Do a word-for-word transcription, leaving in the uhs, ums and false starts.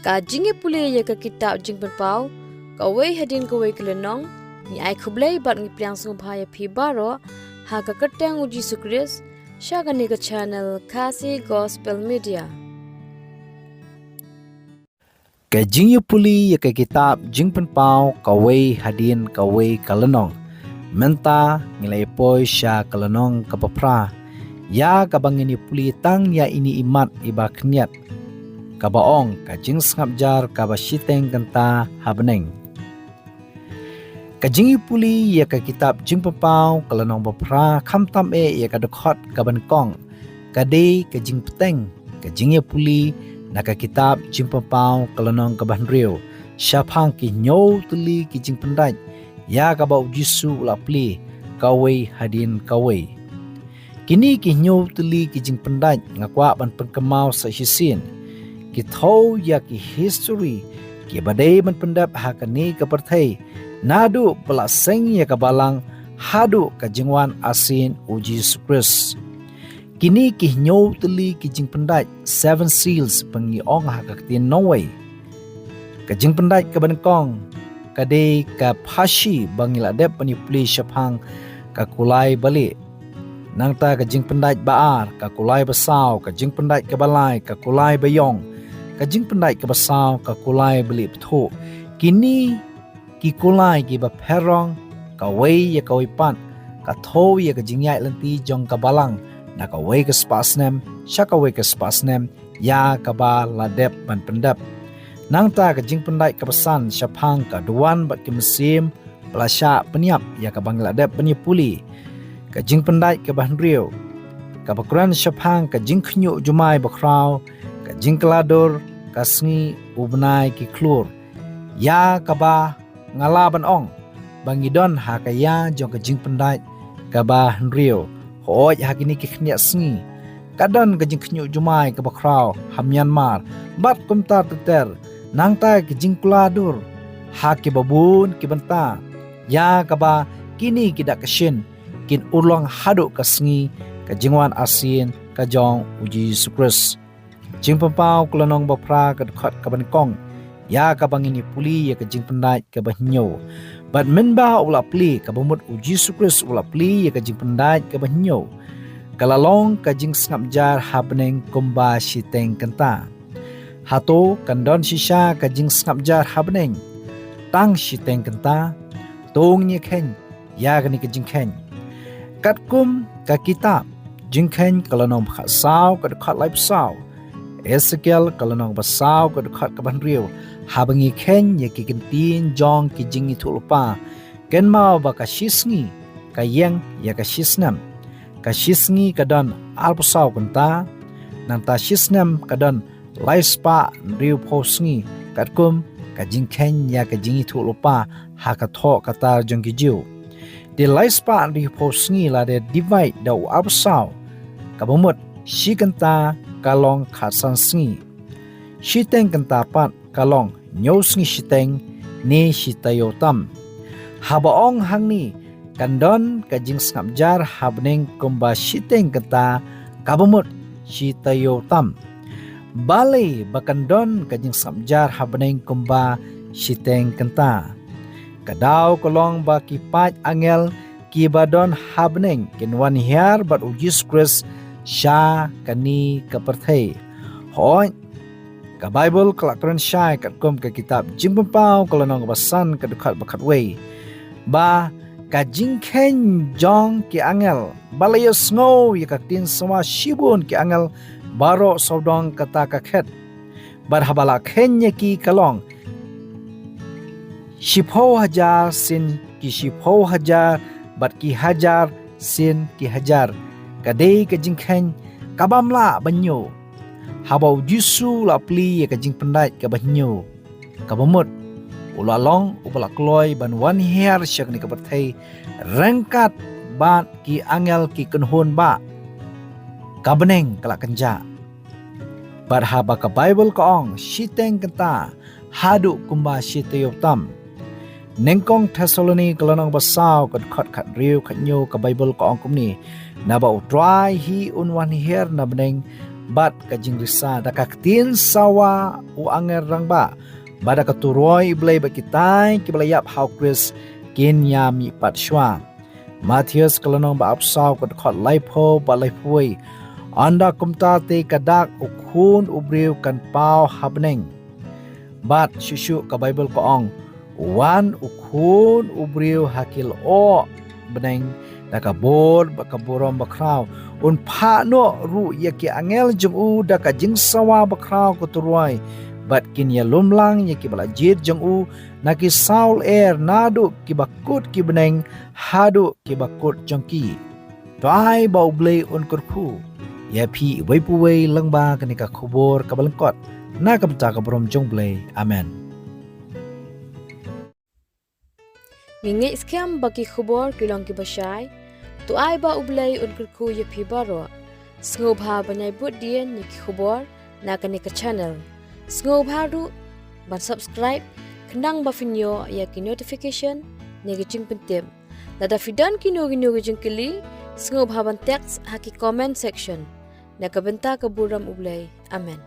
Ka jingïapule ïa ka kitab Jingpynpaw, kawei hadien kawei ka lynnong, ngi ai khublei bad ngi pdiang sngewbha ïa phi baroh, ha ka kyrteng u Jisu Khrist, sha kane ka channel Khasi Gospel Media. Ka jingïapule ïa ka kitab Jingpynpaw kawei hadien kawei ka lynnong. Mynta ngi la ïa poi sha ka lynnong kaba phra, ïa kaba ngin ïapule tang ïa ine i mat iba khyndiat, kaba ong ka jingsngap jar kaba shiteng kynta ha bneng. Ka jingïapule ïa ka kitab Jingpynpaw ka lynnong ba phra, khamtam eh ïa ka dkhot kaba nyngkong, ka dei ka jingpynteng ka jingïapule na ka kitab Jingpynpaw ka lynnong kaba hynriew, shaphang ki hynñiew tylli ki jingpyndait ïa kaba u Jisu u la plie, kawei hadien kawei. Kine ki hynñiew tylli ki jingpyndait nga kwah ban pynkynmaw sa shisien, ki thew ïa ki history kiba dei ban pyndep ha kane ka pyrthei, naduh ba la seng ïa ka balang haduh ka jingwan arsien u Jisu Khrist. Kine ki hynñiew tylli ki jingpyndait, seven seals ba ngi ong ha ka ktien nongwei. Ka jingpyndait kaba nyngkong, ka dei ka phashi ba ngi la dep ban ïapule shaphang ka kulai balieh. Nangta ka jingpyndait ba ar, ka kulai ba saw, ka jingpyndait kaba lai, ka kulai ba ïong, ka jingpyndait kaba saw, ka kulai balieh bthuh. Kine ki kulai kiba pherong, kawei ïa kawei pat, ka thew ïa ka jingïaid lynti jong ka balang, na kawei ka spah snem sha kawei ka spah snem, ïa kaba la dep ban pyndep. Nangta ka jingpyndait kaba san, shaphang ka duwan bad ki mynsiem ba la shah pynïap ïa kaba ngi la dep ban ïapule. Ka jingpyndait kaba hynriew, kaba kren shaphang ka jingkhynñiuh jumai bakhraw, ka jingkylla dur, ka sngi, u bnai, ki khlur. Ïa kaba nga lah ban ong ba ngi don ha ka ïa jong ka jingpyndait kaba hynriew. Hooid, ha kine ki khyndiat sngi ka don ka jingkhynñiuh jumai kaba khraw ha Myanmar bad kumta ter ter, nangta ka jingkylla dur ha kiba bun ki bynta, ïa kaba kine ki dak ka shin kin urlong haduh ka sngi ka jingwan arsien ka jong u Jisu Khrist. Jingpynpaw ka lynnong ba phra, ka dkhot kaba nyngkong, ïa kaba ngin ïapule ïa ka jingpyndait kaba hynñiew. Bad mynba u la plie, kaba mut u Jisu Khrist u la plie ïa ka jingpyndait kaba hynñiew, ka la long ka jingsngap jar ha bneng kumba shiteng kynta. Hato kan don shisha ka jingsngap jar ha bneng tang shiteng kynta? To ngin ïa kheiñ ïa kane ka jingkheiñ. Katkum ka kitab Jingkheiñ ka lynnong ba khatsaw, ka dkhot laiphew saw, Esekiel ka lynnong ba saw, ka dkhot kaba hynriew, haba ngi kheiñ ïa ki kyntien jong ki jingïathuhlypa, kynmaw ba ka shisngi ka ïeng ïa ka shisnem. Ka shisngi ka don arphew saw kynta, nangta shisnem ka don lai spah hynriewphew sngi, katkum ka jingkheiñ ïa ka jingïathuhlypa ha ka thoh ka tar jong ki Jiw. Te lai spah hynriewphew sngi lada divide da u arphew saw, kaba mut shi kynta ka long khatsan sngi. Shiteng kynta pat ka long hynñiew sngi shiteng ne shi taïew tam. Haba ong hangne kan don ka jingsngap jar ha bneng kumba shiteng kynta, kaba mut shi taïew tam. Balei ba kan don ka jingsngap jar ha bneng kumba shiteng kynta? Ka daw ka long ba ki paid angel kiba don ha bneng kin wan hiar bad u Jisu Khrist sha kane ka pyrthei. Hooid, ka Baibl ka la kren shai katkum ka kitab Jingpynpaw ka lynnong ba san, ka dkhot ba khatwei, ba ka jingkheiñ jong ki angel ba la ïohsngew ïa ka ktien samwa shibun ki angel baroh sawdong kata ka khet. Bad haba la kheiñ ïa ki ka long shiphew hajar sien ki shiphew hajar bad ki hajar sien ki hajar. Ka dei ka jingkheiñ ka bym lah ban ñiew. Haba u Jisu u la plie ïa ka jingpyndait kaba hynñiew, kaba mut u la long uba la kloi ban wan hiar sha kane ka pyrthei ryngkat bad ki angel ki kynhun bah ka bneng ka la kynjah. Bad haba ka Baibl ka ong shiteng kynta haduh kumba shi taïew tam. Nyngkong Thessaloni ka lynnong ba saw, ka dkhot khathynriew khathynñiew, ka Baibl ka ong kumne: Naba U Trai hi un wan hiar na bneng bad ka jingrisa, da ka ktien sawa u angel rangbah, bad da ka turoi U Blei, bad kitai kiba la ïap ha U Khrist kin ïamih pat shuwa. Mathaios ka lynnong ba arphew saw, ka dkhot laiphew bad laiphew wei. Ynda kumta te ka dak U Khun u briew kan paw ha bneng. Bad shuh shuh ka Baibl ka ong, wan U Khun u briew ha ki lyoh bneng da ka bor bad ka burom bakhraw. Un phah noh ruh ïa ki angel jong u da ka jingsawa bakhraw ka turoi, bad kin ïalum lang ïa kiba la jied jong u na ki saw lyer, naduh kiba kut ki bneng haduh kiba kut jong ki. To ai ba U Blei un kyrkhu ïa phi iwei pa iwei lyngba kane ka khubor kaba lyngkot, na ka bynta ka burom jong U Blei. Amen. Ngi ngeit skhem ba ki khubor ki long kiba shai. To ai ba U Blei un kyrkhu ïa phi baroh. Sngewbha ban ïai bud dien ïa ki khubor na kane ka channel. Sngewbha ruh ban subscribe, khnang ba phin ïoh ïa ki notification ne ki jingpyntip. Lada phi don kino kino ki jingkylli, sngewbha ban text ha ki comment section. Na ka bynta ka burom U Blei. Amen.